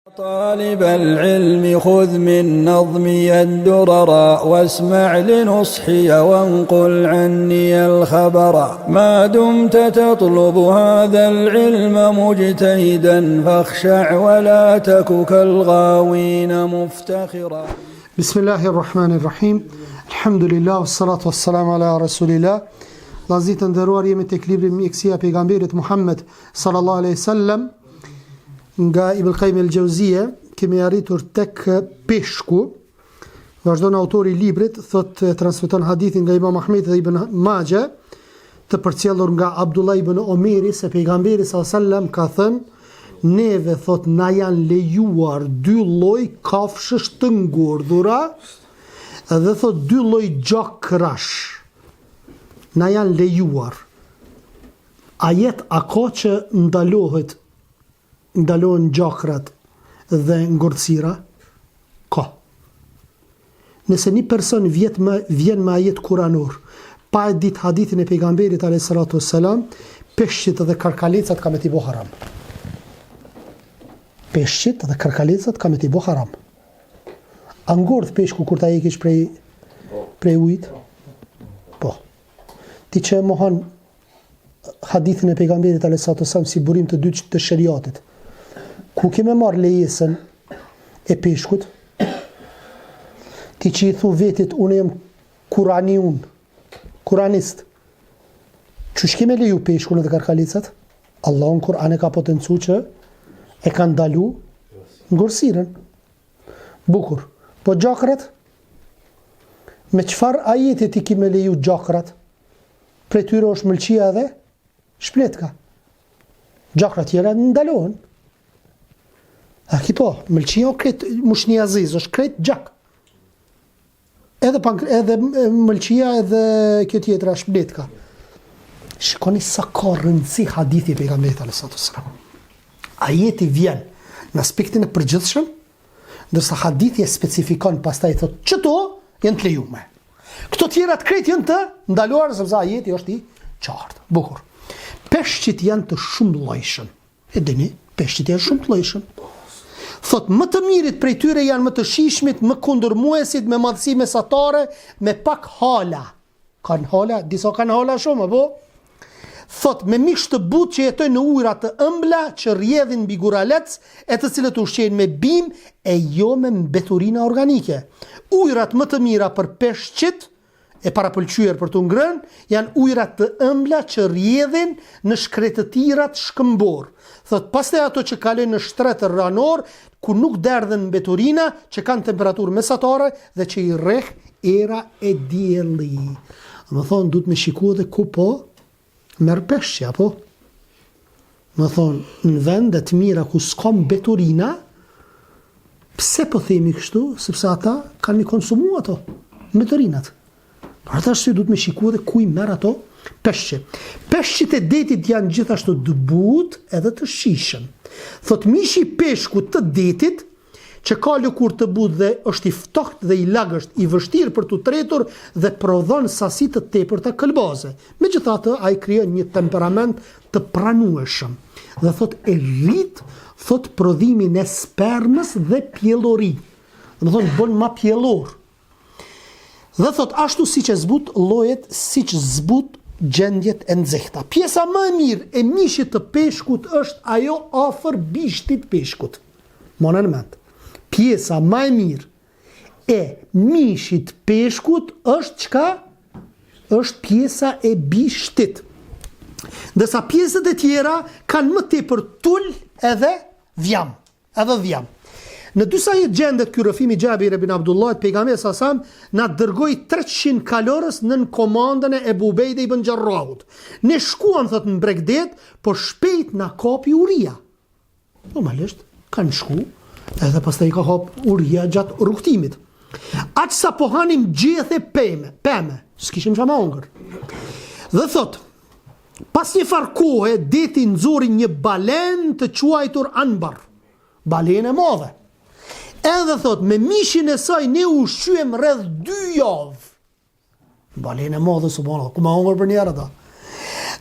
طالب العلم خذ من نظمي الدررا واسمع لنصحي وانقل عني الخبر ما دمت تطلب هذا العلم مجتهدا فاخشع ولا تك كالغاوين مفتخرا بسم الله الرحمن الرحيم الحمد لله والصلاة والسلام على رسول الله Vllazën të nderuar jemi tek libri Mjekësia e pejgamberit Muhammed sallallahu alaihi wasallam Nga Ibn Qayyim el-Jauziyje kemi arritur tek peshku. Vazhdon autori i librit, thotë transmeton hadithin nga Imam Ahmedi dhe Ibn Majah, të përcjellur nga Abdullah ibn Omeri se pejgamberi sallallahu alajhi wasallam ka thënë neve thot na janë lejuar dy lloj kafshësh të ngordhura dhe thot dy lloj gjakrash na janë lejuar Ajet a ka që ndalohet ndalohen gjakrat dhe ngordhësira? Ka. Nëse një person vjet me vjen me ajet kuranor, pa e ditë hadithin e pejgamberit alayhi salatu wassalam, peshqit dhe karkalecat ka me t'i bo haram. Peshqit dhe karkalecat ka me t'i bo haram. A ngordh peshku kur ta hekish prej prej ujit? Po. Ti që e mohon hadithin e pejgamberit alayhi salatu wasallam si burim të dytë të sheriatit. Ku ke me marr lejesën e peshkut? Ti që i thu vetit unë jam kuraniun, kuranist. Qysh ke me leju peshkun edhe karkalecat? Allahu në Kur'an e ka potencu që e ka ndalu ngordhësirën. Bukur. Po gjakrat? Me çfarë ajeti ti ki me leju gjakrat? Prej tyre është mëlçia edhe shpletka. Gjakrat tjera ndalohen. A ki po, mëlçia o krejt mushnia zezë, është krejt gjak. Edhe pankre, edhe mëlçia edhe kjo tjetra shpletka. Shikoni sa ka rëndësi hadithi i pejgamberit alayhi salatu wasallam. Ajeti vjen në aspektin e përgjithshëm, ndërsa hadithi e specifikon pastaj thotë qëto janë të lejume. Këto tjerat krejt janë të ndaluara sepse ajeti është i qartë. Bukur. Peshqit janë të shumëllojshëm. E dini, peshqit janë shumë të llojshëm. Thot, më të mirit prej tyre janë më të shijshmit, më kundërmuesit, me madhësi mesatare, me pak hala. Kanë hala, disa kanë hala shumë, apo? Thot, me mish të butë që jetojnë në ujëra të ëmbla, që rrjedhin mbi guralec, e të cilët ushqehen me bimë e jo me mbeturina organike. Ujërat më të mira për peshqit, e parapëlqyer për t'u ngrënë, janë ujëra të ëmbla që rrjedhin në shkretëtirat shkëmborë. Thotë, pastaj ato që kalojnë në shtretër ranorë, ku nuk derdhen mbeturina, që kanë temperaturë mesatare dhe që i rreh era e dielli. Domethonë, duhet me shiku edhe ku po merr peshqi, apo? Domethonë, në vende të mira ku s'ka mbeturina, pse po themi kështu? Sepse ata kanë mi konsumu ato mbeturinat. Për atë arsye duhet me shiku edhe ku i merr ato peshqe. Peshqit e detit janë gjithashtu të butë edhe të shijshëm. Thot mishi i peshkut të detit që ka lëkurë të butë dhe është i ftohtë dhe i lagësht, i vështirë për t'u tretur dhe prodhon sasi të tepërta këlbaze. Megjithatë, ai krijon një temperament të pranueshëm dhe thotë e rrit thotë prodhimin e spermës dhe pjellori. Domethënë bën ma pjellor. Dhe thotë ashtu siç e zbut llojet, siç zbut gjendjet e nxehta. Pjesa më e mirë e mishit të peshkut është ajo afër bishtit peshkut. Mone në mend. Pjesa më e mirë e mishit peshkut është çka? Është pjesa e bishtit. Ndërsa pjesët e tjera kanë më tepër tul edhe dhjam. Edhe dhjam. Në dy sahih gjendet ky rrëfim i Xhabir ibn Abdullahit, pejgamberi sa sam na dërgoi 300 kalorës nën komandën e Ebu Ubejde ibn Xherrahut. Ne shkuam thot në bregdet, por shpejt na kapi uria. Normalisht kanë shku, edhe pastaj i ka kap uria gjatë rrugëtimit. Aq sa po hanim gjethe peme, peme, s'kishim çka me hongër. Dhe thot, Pas një farë kohe, deti nxori një balenë të quajtur Anbar, balenë e madhe. Edhe thot, me mishin e saj ne u ushqyem rreth dy javë. Balenë e madhe, subhanallah, ku me hongër për njerë ata.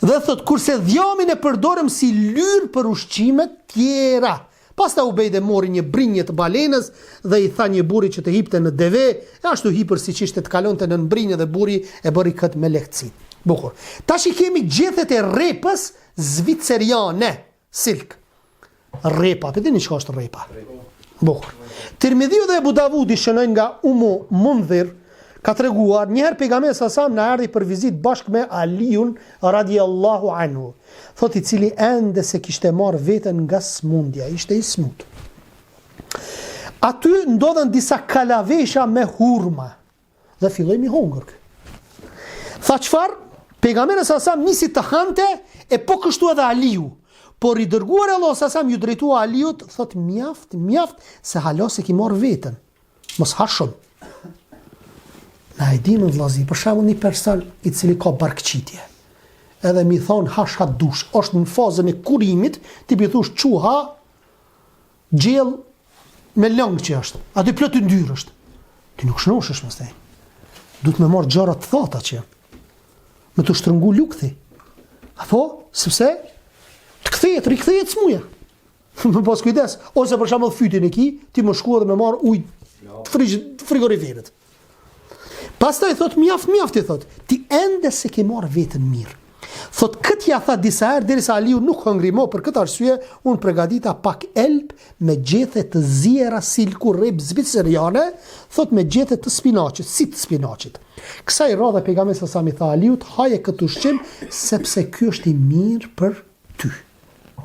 Dhe thot, kurse dhjamin e përdorëm si lyrë për ushqimet tjera. Pastaj Ubejde mori një brinjë të balenës dhe i tha një burri që të hipte në deve, e ashtu hipur siç ishte të kalonte nën brinjë dhe burri e bëri këtë me lehtësi. Bukur. Tash i kemi gjethet e rrepës zviceriane, silk. Rrepa, pe dini çka është rrepa? Bukur. Tirmidhiu dhe Ebu Davudi shënojnë nga Umu Mundhir, ka treguar, një herë pejgamberi sa sam na erdhi për vizitë bashkë me Aliun radiallahu anhu. Thot i cili ende s'e kishte marrë veten nga smundja, ishte i smut. Aty ndodhen disa kalavesha me hurma. Dhe filloi mi hongër ky. Tha çfarë? Pejgamberi sa sam nisi të hante e po kështu edhe Aliu. Por i dërguari i Allahut sa sam ju drejtua Aliut, thot mjaft, mjaft se hala s'e ki marr veten. Mos ha shumë. Na e dimë vllazni, për shembull një person i cili ka barkqitje. Edhe mi thon ha sa dush, është në fazën e kurimit, ti pi thush çu ha Gjellë me lëng që është, aty plot yndyrë është. Ti nuk shnoshesh pastaj. Duhet me marr gjëra të thata që janë. Me të shtrëngu lukthi. Apo, sepse të kthehet, rikthehet smuja. Me pas kujdes, ose për shembull fytin e ki, ti me shku edhe me marr ujë të frigj, të frigoriferit. Pastaj thot mjaft mjaft i thot, ti ende s'e ke marr veten mirë. Thot këtë ja tha disa herë derisa Aliu nuk hëngri mo për këtë arsye unë pregadita pak elb me gjethe të ziera silku rrepë zviceriane, thot me gjethe të spinaqit, si të spinaqit. Kësaj radhe pejgamberi sa sam i tha Aliut, haje këtë ushqim sepse ky është i mirë për ty.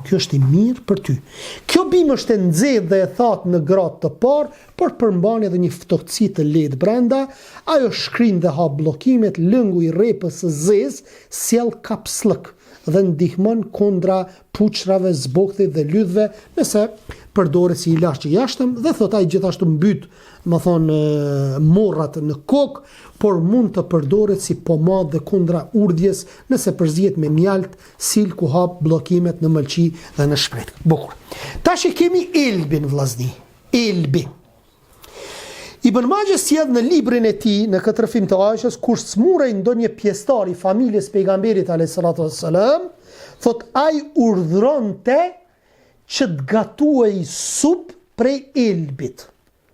Kjo është i mirë për ty. Kjo bimë është e nxehtë dhe e thatë në gradë të parë, por përmban edhe një ftohtësi të lehtë brenda. Ajo shkrin dhe hap bllokimet, lëngu i rrepës së zezë sjell kapsllëk dhe ndihmon kundra puçrrave, zbokthit dhe lythve, nëse përdoret si ilaç i jashtëm dhe thotë ai gjithashtu mbyt, domethonë, morrat në kokë, por mund të përdoret si pomadë dhe kundra urdhjes nëse përzihet me mjaltë Silku hap bllokimet në mëlçi dhe në shpretkë. Bukur. Tash e kemi elbin vllazni. Elbi. Ibn Maxhe sjell në librin e tij në këtë rrëfim të Aishës kur smurej ndonjë pjesëtar i familjes pejgamberit alayhis salatu wassalam, thot ai urdhëronte që të gatuhej supë prej elbit.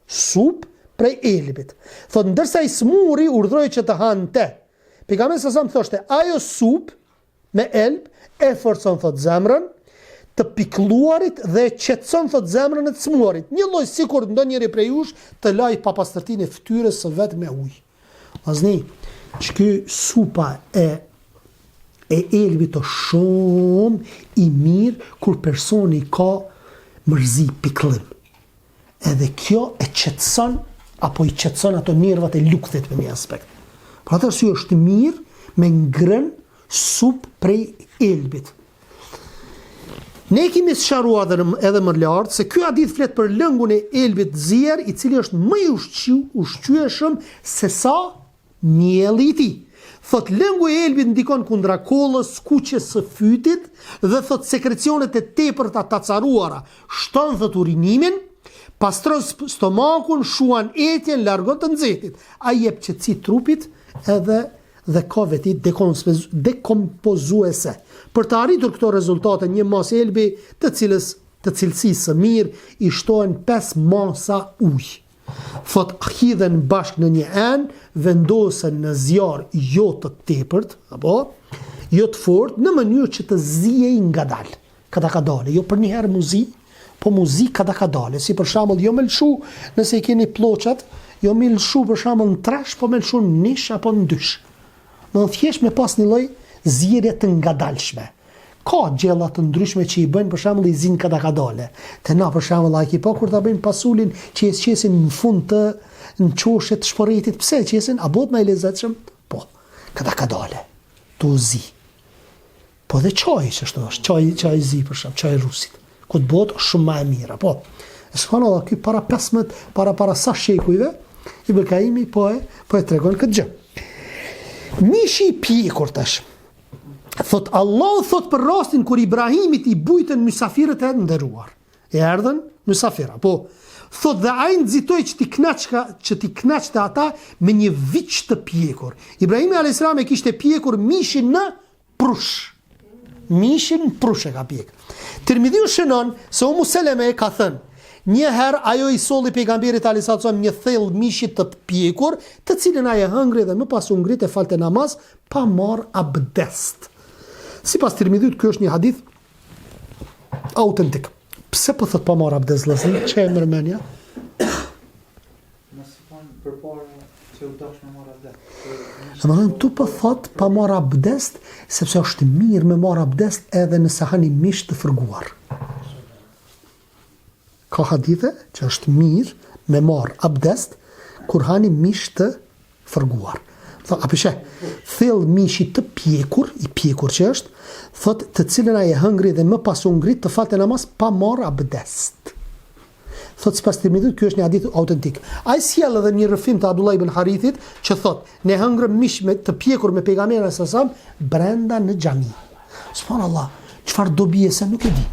Supë prej elbit. Thot ndërsa i smuri urdhëroi që të hante. Pejgamberi sa sam thoshte, ajo supë Me elb e forcon thot zemrën, të pikëlluarit dhe e qetëson thot zemrën e të smuarit. Njëlloj sikur ndonjëri prej jush të lajë papastërtinë e fytyrës së vet me ujë. Vllazni, qiky supa e e elbit është shumë i mirë kur personi ka mërzi pikëllim. Edhe kjo e qetëson apo i qetëson ato nervat e lukthit në një aspekt. Për atë arsye është mirë me ngrën supë prej elbit. Ne kemi sqaruar edhe, edhe më lart se ky hadith flet për lëngun e elbit të zier, i cili është më i ushqy, ushqyeshëm se sa Mielli i tij. Thotë lëngu i elbit ndikon kundra kollës, skuqjes së fytit dhe thotë sekrecionet e tepërta të acaruara, shton thotë urinimin, pastron stomakun, shuan etjen, largon të nxehtit. Ai jep qetësi trupit edhe dhe ka veti dekompozuese. Për të arritur këto rezultate një masë elbi të cilës të cilësisë së mirë i shtohen 5 masa ujë. Thotë hidhen bashkë në një enë, vendosen në zjarr jo të tepërt, apo jo të fortë, në mënyrë që të ziejë ngadalë, kadakadale, jo përnjëherë mu zi, po mu zi kadakadale, si për shembull jo me lëshu, nëse i keni plloçat, jo me lëshu për shembull në tresh, po me lëshu në nish apo në dysh. Do të thjesht me pas një lloj zierje të ngadalshme. Ka gjella të ndryshme që i bëjnë për shembull i zinë kadakadale. Te na për shembull a e ki pa kur ta bëjnë pasulin që e qesin në fund të në qoshe të shporetit, pse e qesin? A bëhet më i lezetshëm? Po. Kadakadale. Tu zi. Po dhe çaji që ashtu është, çaji çaji i zi për shembull, çaji i rusit. Kur të bëhet është shumë më e mirë, apo? E subhanallah, ky para 15, para para sa shekujve, Ibn Kaimi po e po e tregon këtë gjë. Mishi i pjekur tash. Thot Allahu thot për rastin kur Ibrahimit i bujtën mysafirët e nderuar. I erdhën mysafira. Po thot dhe ai nxitoi që t'i kënaqka, që t'i kënaqte ata me një viç të pjekur. Ibrahimi alayhis salam e kishte pjekur mishin në prush. Mishin në prush e ka pjek. Tirmidhiu shënon se Umu Seleme ka thënë, Një herë ajo i solli pejgamberit alejhi salatu selam një thellë mishi të pjekur, të cilën ai e hëngri dhe më pas u ngrit e falte namaz pa marrë abdest. Sipas Tirmidhiut ky është një hadith autentik. Pse po thot pa marrë abdest vëllazër? Çe e merr mendja? Mos i thonë përpara që u dash me marrë abdest. Domethënë tu po thot pa marrë abdest, sepse është mirë me marrë abdest edhe nëse hani mish të fërguar. Ka hadithe që është mirë me marrë abdest kur hani mish të fërguar. Thot, a po sheh, thellë mishi të pjekur, i pjekur që është, thot të cilën ai e hëngri dhe më pas u ngrit të falte namaz pa marrë abdest. Thot sipas Tirmidhit, ky është një hadith autentik. Ai sjell edhe një rrëfim të Abdullah ibn Harithit që thot, ne hëngrëm mish me të pjekur me pejgamberin alejhi selam brenda në xhami. Subhanallah, çfarë dobie se nuk e di.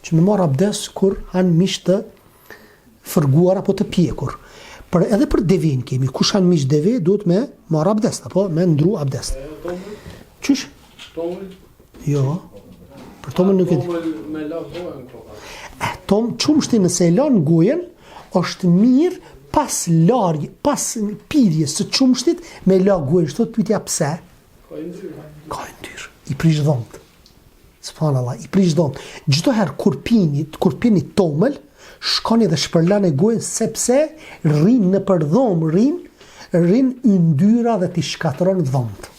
Që me marr abdes kur han mish të fërguar apo të pjekur. Por edhe për devin kemi, kush han mish deve duhet me marr abdes apo me ndru abdes. Qysh? Tomël? Jo. Për tomël nuk e di. Tomël me la gojën koka. E, tom, qumështi nëse e lan gojën, është mirë pas larje, pas pirjes së qumështit, me la gojën. Shtohet pyetja pse? Ka yndyrë. Ka yndyrë. I prish dhëmbët. Subhanallah, i prish dhëmbët. Çdo herë kur pini, kur pini tomël, shkoni dhe shpërlane gojën sepse rrin nëpër dhomë, rrin, rrin yndyra dhe t'i shkatërron dhëmbët.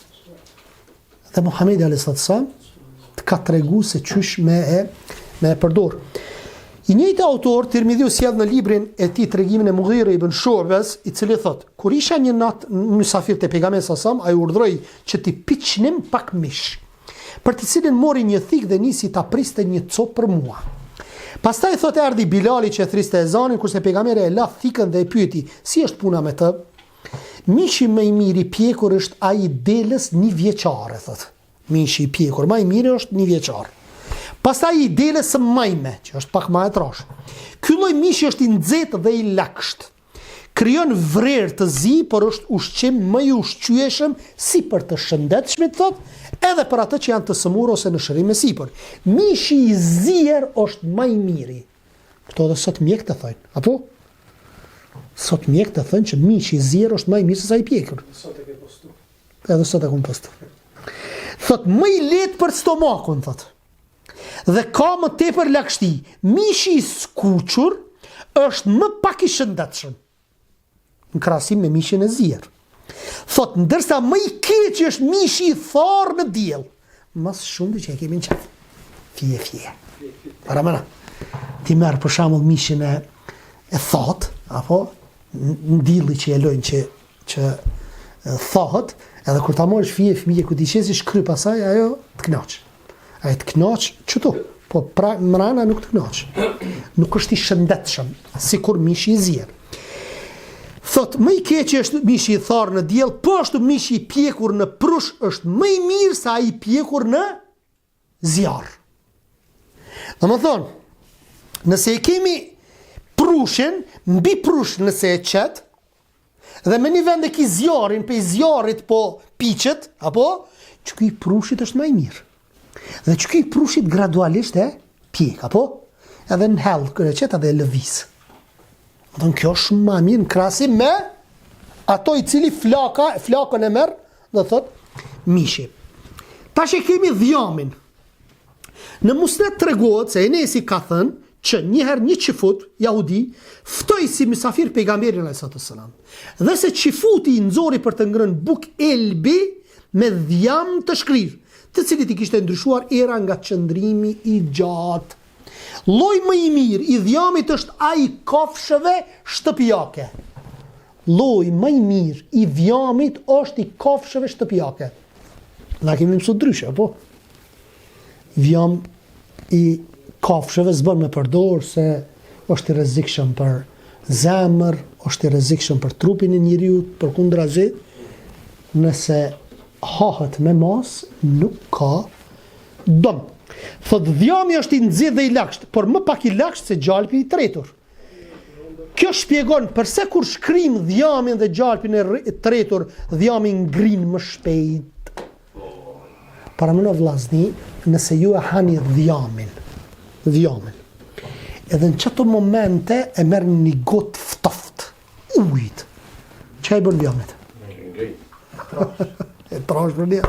Dhe Muhamedi alayhis salam të ka tregu se qysh me e me e përdor. I njëjti autor Tirmidhiu sjell në librin e tij tregimin e Mughire ibn Shu'bes, i cili thotë: Kur isha një natë mysafir te pejgamberi sa selam, ai urdhëroi që t'i piqnim pak mish, për të cilin mori një thikë dhe nisi ta priste një copë për mua. Pastaj thotë erdhi Bilali që e thriste ezanin, kurse pejgamberi e la thikën dhe e pyeti: Si është puna me të? Mishi më i mirë i pjekur është ai i deles një vjeçare, thotë. Mishi i pjekur më i mirë është një vjeçar. Pastaj i deles së majme, që është pak më e trashë. Ky lloj mishi është i nxehtë dhe i lagësht. Krijon vrer të zi, por është ushqim më i ushqyeshëm si për të shëndetshmit, thotë, edhe për atë që janë të sëmurë ose në shërim e sipër. Mishi i zier është më i miri. Këto edhe sot mjekët e thonë, apo? Sot mjekët e thonë që mishi i zier është më i mirë se sa i pjekur. Sot e ke postu. Edhe sot e kam postu. Thot më i lehtë për stomakun, thot. Dhe ka më tepër lagështi. Mishi i skuqur është më pak i shëndetshëm. Në krahasim me mishin e zier. Thot, ndërsa më i keq është mishi i tharë në diell. Më së shumti që e kemi në qef. Fije, fije. Paramena. Ti merr për shembull mishin e e thatë, apo në dilli që e lojnë që që thahet, edhe kur ta marrësh fije fije kur t'i qesish kryp asaj, ajo të kënaq. Ajo të kënaq qëtu, po pra mrena nuk të kënaq. Nuk është i shëndetshëm, sikur mishi i zier. Thot, më i keqi është mishi i tharë në diell, po ashtu mishi i pjekur në prush është më i mirë se ai i pjekur në zjarr. Domethënë, nëse e kemi prushin, mbi prush nëse e qet, Dhe me një vend e ki zjarrin, pej zjarrit po piqet, apo? Qeky i prushit është ma i mirë. Dhe qeky i prushit gradualisht e pjek, apo? Edhe në hell, kur e qet edhe e lëviz. Domethënë, kjo është ma mirë në krahasim me ato i cili flaka, flakën e merr, do thot, mishi. Tash e kemi dhjamin. Në Musned tregohet se Enesi ka thënë që një herë një çifut jahudi ftoi si mysafir pejgamberin alejhi salatu selam. Dhe se çifuti i nxori për të ngrënë bukë elbi me dhjam të shkrirë, të cilit i kishte ndryshuar era nga qëndrimi i gjatë. Lloji më i mirë i dhjamit është ai i kafshëve shtëpiake. Lloji më i mirë i dhjamit është i kafshëve shtëpiake. Na kemi mësu ndryshe, apo? Dhjam i kafshëve s'bën me përdor se është i rrezikshëm për zemër, është i rrezikshëm për trupin e njeriut, përkundrazi, nëse hahet me masë, nuk ka dëm. Thot dhjami është i nxehtë dhe i lagësht, por më pak i lagësht se gjalpi i tretur. Kjo shpjegon përse kur shkrim dhjamin dhe gjalpin e tretur, dhjami ngrin më shpejt. Paramendo vllazni, nëse ju e hani dhjamin, dhjamin, edhe në qato momente e merrni një gotë ftoft, ujit, çka i bën dhjamit? E trash për një.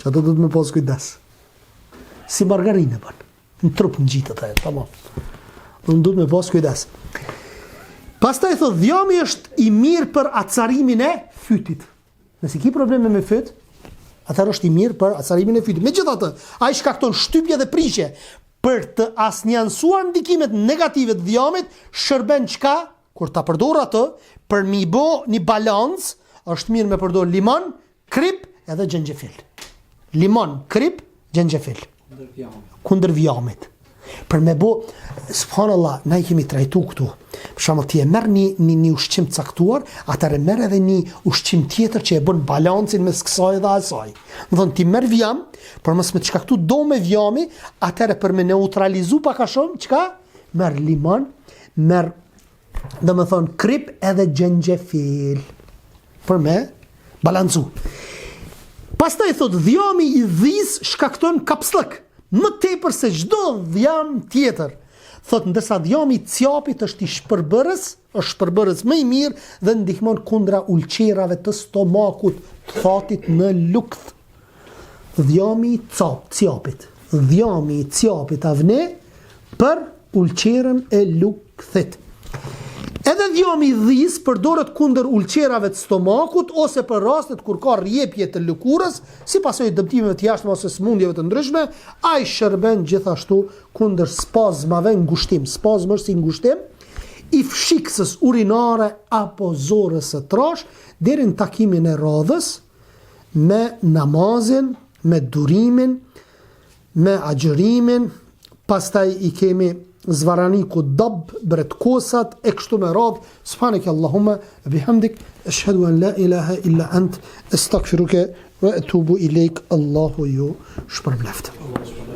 Qato duhet me pas kujdes. Si margarinë e bën. Në trup ngjitet ajo, tamam. Unë duhet me pas kujdes. Pastaj thot dhjami është i mirë për acarimin e fytit. Nëse ki probleme me fyt, atëherë është i mirë për acarimin e fytit. Megjithatë, ai shkakton shtypje dhe prishje. Për të asnjanësuar ndikimet negative të dhjamit, shërben çka? Kur ta përdor atë, për me i bo një balancë, është mirë me përdor limon, Krip edhe xhenxhefil. Limon, krip, xhenxhefil. Kundër dhjamit. Për me bo, subhanallah, na i kemi trajtu këtu. Për shembull, ti e merr një, një, një ushqim të caktuar, atëherë merr edhe një ushqim tjetër që e bën balancin mes kësaj dhe asaj. Domethonë, ti merr dhjam, për mos me të shkaktu dome dhjami, atëherë për me neutralizu pak a shumë, çka? Merr limon, merr domethonë krip edhe xhenxhefil për me balancu. Pastaj thot dhjami i dhisë shkakton kapsllëk, më tepër se çdo dhjam tjetër. Thot ndërsa dhjami i cjapit është i shpërbërës, është shpërbërës më i mirë dhe ndihmon kundra ulqerave të stomakut, të thatit në lukth. Dhjami i cap, cjapit. Dhjami i cjapit avne për ulqerën e lukthit. Edhe dhjami i dhisë përdoret kundër ulqerave të stomakut ose për rastet kur ka rrjepje të lëkurës, si pasojë e dëmtimeve të jashtme ose sëmundjeve të ndryshme, ai shërben gjithashtu kundër spazmave, ngushtim, spazmë është si ngushtim, i fshikësës urinare apo zorrës së trashë, deri në takimin e radhës, me namazin, me durimin, me agjërimin, pastaj i kemi zvarraniku dab, bretkosat, e kështu me radhë, subhaneke Allahumma, bihamdik, eshhedu en la ilaha illa ent, estagfiruke, ve etubu ilejk, Allahu ju shpërbleftë.